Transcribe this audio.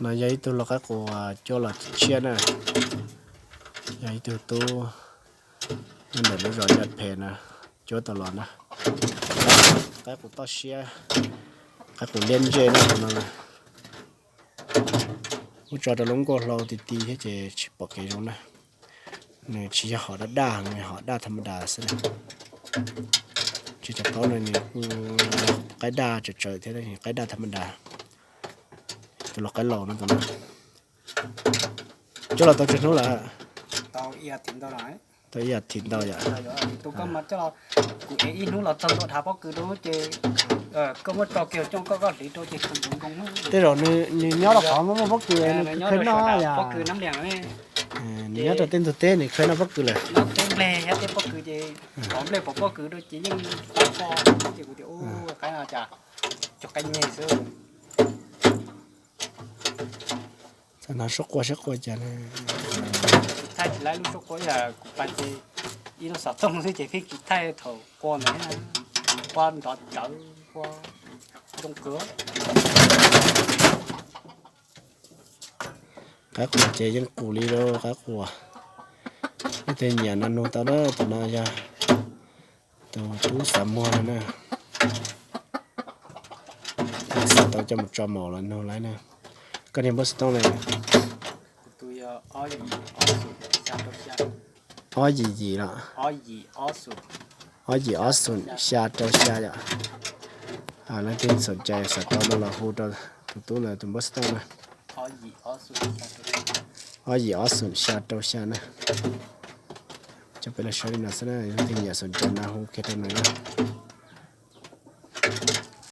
No yog ib tug lau qaib qus cuab los tshiab na, yog ib tug tub nyob ntawm lub zos Yaj Phem na cuab tau los na. Qaib qus toj siab, qaib qus liab ntsej na no. Muab tso rau lub nkuaj hlau ti ti thiab ces tsis pom kev zoo na. Nws tsis yog hom daj daj, nws hom daj tham ma das xwb na. Tsis tau paub no nws kuj qaib daj tsawv tsawv thiab, qaib daj tham ma das. Tus lau qaib laus no tus no. Cuab los tau tsawg hnub lawm? Tau ib as thiv ntau yom. Tus koj mas coj los, kuv ev ib hnub los txog ntua dhav pob kws rau ces koj muab tso kiag coj koj koj hliv rau ces kuv nkoos nkoos. Tej zaum nws nyob rau qhov muaj muaj pob kws nws khawb noj yom. Pob kws nab lias, nws nyob rau tej ntug teb nws khawb noj pob kws lawm. Nyob teb nplej thiab tej pob kws ces pov nplej pov pob kws rau ces yeej qab kho ces kuv tias ua qaib no cas cog qaib nyeg xwb. Txawm hnov suab quaj siab quaj cas na. Thaij tsis laib lub suab quaj, yog kuv pais ces ib lub xov tooj xwb ces pheej tsis thaij thaum quaj ntawd, quaj nrov rawv, quaj zoo kawg. Qaib qus ces yeej qus li lub qaib qus. Leej twg nyiam no nug tau na, tus no yog tus tub xav muag no na. Xav tau coj mus tso maum los nug lawm na. Koj niag npawb xov tooj ne? Ob yim yim los? Ob yim ob xoom xya rau xya yom. Leej twg xoom cai xav tau no los hu rau tus tub ntawd tus npawb xov tooj na. Ob yim ob xoom xya rau xya na. Coj peb los saib li no xwb na, leej twg nyiam xoom cai no hu kiag rau nws na.